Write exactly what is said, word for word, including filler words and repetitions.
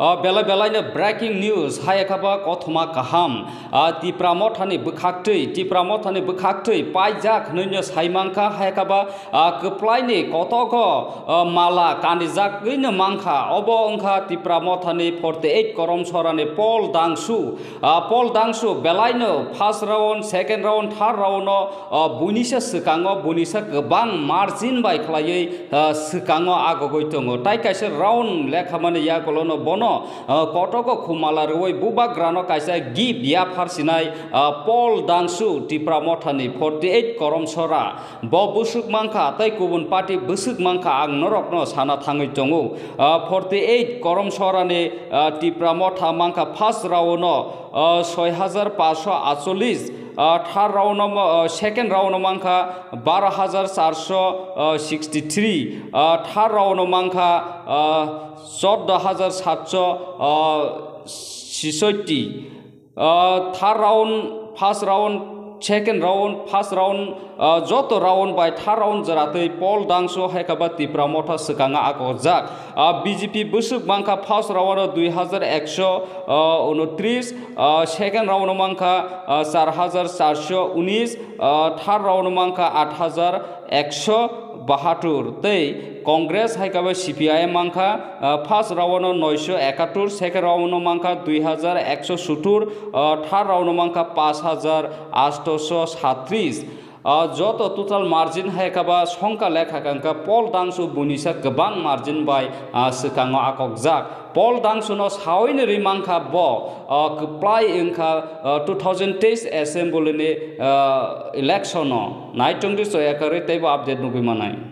O belai belaino breaking news, hai kha ba kothoma kaham. A Tipra Mothani bwkhaktwi, Tipra Mothani bwkhaktwi paijak hwnwi no sai mankha, hai kha ba, a, kwplaini kotogo, a, mala kanijagwi no mankha. Obo wngkha Tipra Mothani forty eight korom sorani Paul Dangsu. A, Paul Dangsu belaino first round, second round, third round o, a, bunisa swkango, bunisa kwbang margin bai khlaiwi, a, swkango agogwi tongo. Tai kaisa round lekhamani yagulono bono, a, kotogo khumala rwui bubagrano kaisa gift yaphar sinai, a, Paul Dangsu Tipra Mothani forty eight korom sora. Bo bwswk mankha tei kubun party bwswk mankha, ang norokno sana thangwi tongo. A, forty eight korom sorani, a, Tipra Motha mankha first round o, a, soi hajar paanshoi atchollish, a, third round o, a, second round o mankha baro hajar charshoi sixty three, a, third round o mankha, a, choddo hajar satshoi, a, sishotti. Ah, third round, first round, second round, first round, ah, joto round bai third round jeratwi Paul Dangsu hai kha ba Tipra Motha swkanga akokjak. Ah, B J P bwswk mankha first round o dui hajar ekshoi unotris, ah, second round o mankha, ah, char hajar charshoi unis, ah, third round o mankha aat hajar ekshoi bahatur tei Congress hai kha ba C P I M mankha, ah, first round o noisho ekatur, second round o mankha dui hajar ekshoi sottur, ah, third round o mankha paanch hajar aatshoi satris. Ah, joto total margin hai kha ba songkha lekha kangkha Paul Dangsu bunisa kwbang margin bai, ah, swkango akokjak. Paul Dangsuno sawi ni rwi mankha bo, ah, kwplai wngkha, ah, two thousand teis assembly ni, ah, election o. Naitung di soya kwrwi teibo update nugwi manai.